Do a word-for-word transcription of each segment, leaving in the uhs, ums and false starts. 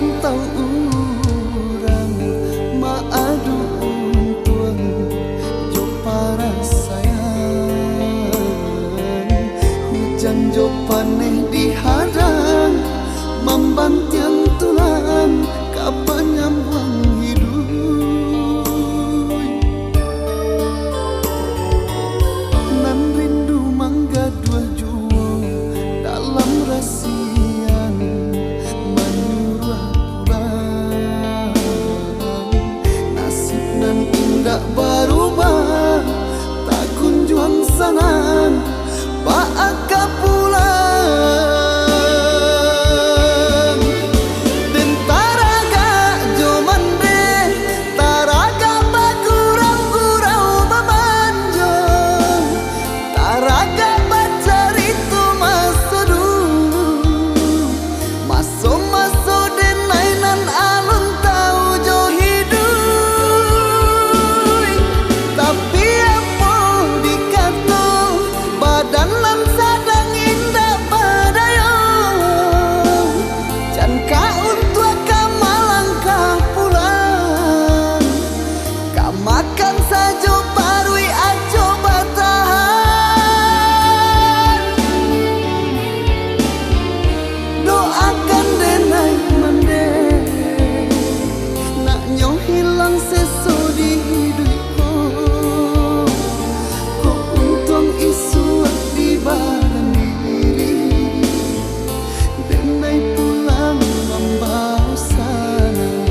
Tau urang maadu untuang jo parasaian, hujan jo paneh dihadang, mambantiang tulang ka panyambuang hiduik. Nan rindu manggaduah juo dalam rasian, manyuruah pulang. Nasib nan indak barubah, takunjuang sanang, baa ka pulang. Den taragak jo mandeh, taragak bagurau-gurau babanjo, taragak bacarito maso dulu. Maso-maso denai nan alun tau jo hiduik. Tapi apo dikato, badan nan sadang indak badayo. Jan ka untuak ka malangkah pulang, ka makan sajo paruik ajo batahan. Doakan denai mandeh, nak nyo hilang seso di hiduik ko. Kok untuang isuak di badan diri, denai pulang mambao sanang.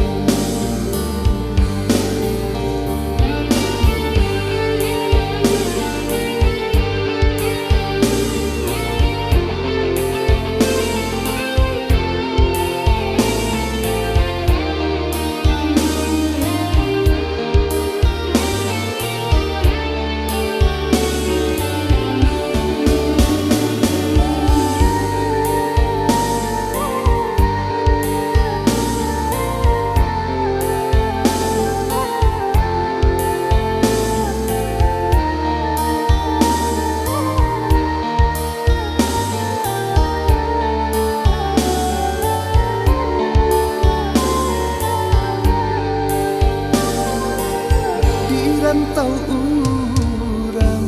Di rantau urang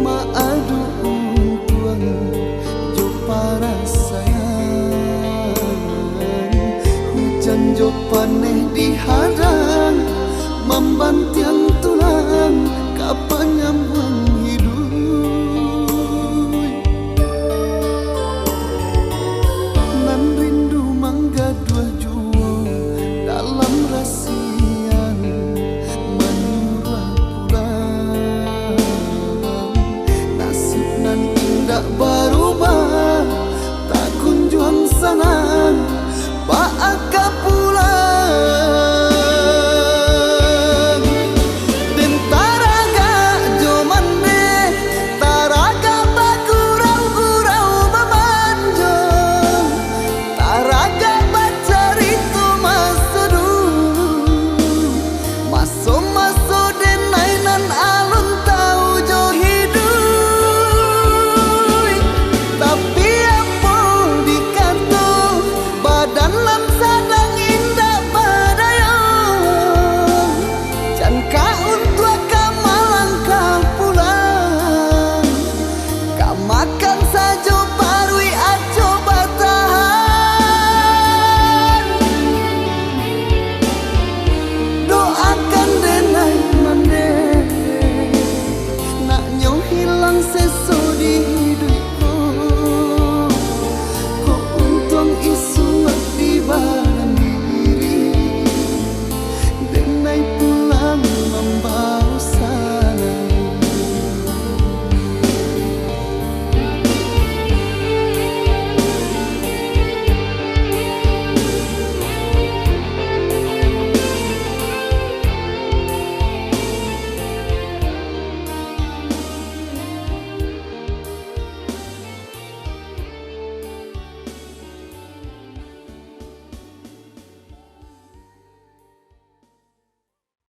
maadu untuang jo parasaian, hujan jo paneh dihadang, mambantiang tulang ka panyambuang hiduik. Nan rindu manggaduah juo dalam rasian, manyuruah pulang. Nasib nan indak barubah, takunjuang sanang, baa ka